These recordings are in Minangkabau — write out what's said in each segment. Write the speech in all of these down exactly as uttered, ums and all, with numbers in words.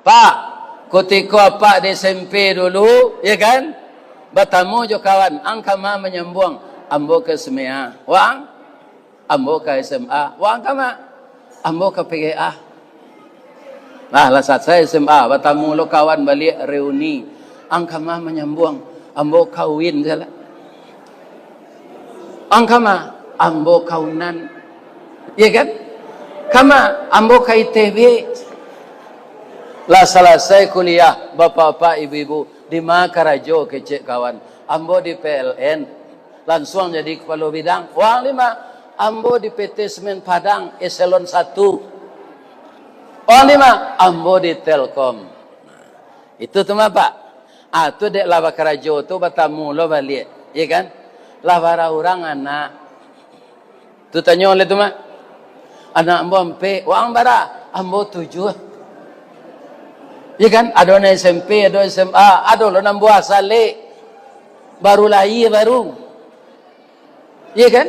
Pak, kutiko apak di S M P dulu, ya kan? Batamu jo kawan, "Ang kama manyambuang?" "Ambo ka S M A." "Waang?" "Ambo ka S M A." "Waang kama?" "Ambo ka P G A." Nah, lah salasai S M A, batamu lo kawan baliak, reuni. "Ang kama manyambuang?" "Ambo ka U I N," salah. "Ang kama?" "Ambo ka Unand." Ya kan? "Kama?" "Ambo ka I T B." Lah salasai kuliah, bapak-bapak, ibu-ibu, "Di ma karajo?" kecek kawan. "Ambo di P L N." "Lansuang jadi kapalo bidang?" "Waang di ma?" "Ambo di P T Semen Padang, eselon satu." "Waang di ma?" "Ambo di Telkom." Itu tu mah, Pak. Ah, tu dek lah bakarajo tu, batamu lo baliak, ya kan? Lah bara urang anak. Tu tanyo lai tu mah. "Anak ambo ampek." "Waang bara?" "Ambo tujuah." Ya kan? Ado nan S M P, ado S M A, ado lo nan buah salek. Baru lahia baru. Iya kan?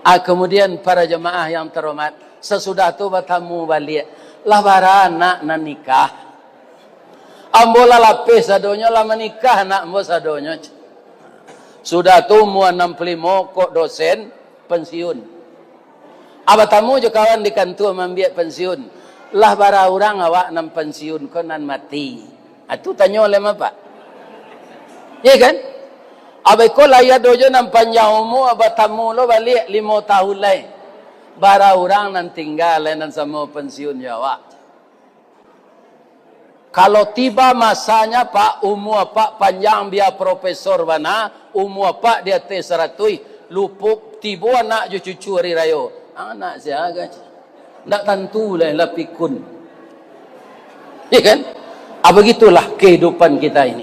Ah, kemudian para jamaah yang terhormat, sasudah tu batamu baliak, lah bara anak nan nikah? Ambo lah lapeh sadonyo, lah manikah anak ambo sadonyo. Sudah tu umua anam puluah limo kok dosen, pensiun. Ah, batamu jo kawan di kantua maambiak pensiun. Lah bara urang awak nan pensiun ko nan mati? Ah, tu tanyo lai mah, Pak. Iya kan? Abah iko lai ado jo nan panjang umua, batamu lo baliak limo tahun lai. Bara urang nan tingga lai nan samo pensiun jo awak? Kalau tiba masanya, Pak, umua Apak panjang, bia profesor bana, umua Apak di ateh saratuih, lupo tibo anak jo cucu ari rayo. Anak sia ka? Ndak tantu lai lah pikun. Iya kan? Ah, begitulah kehidupan kita ini.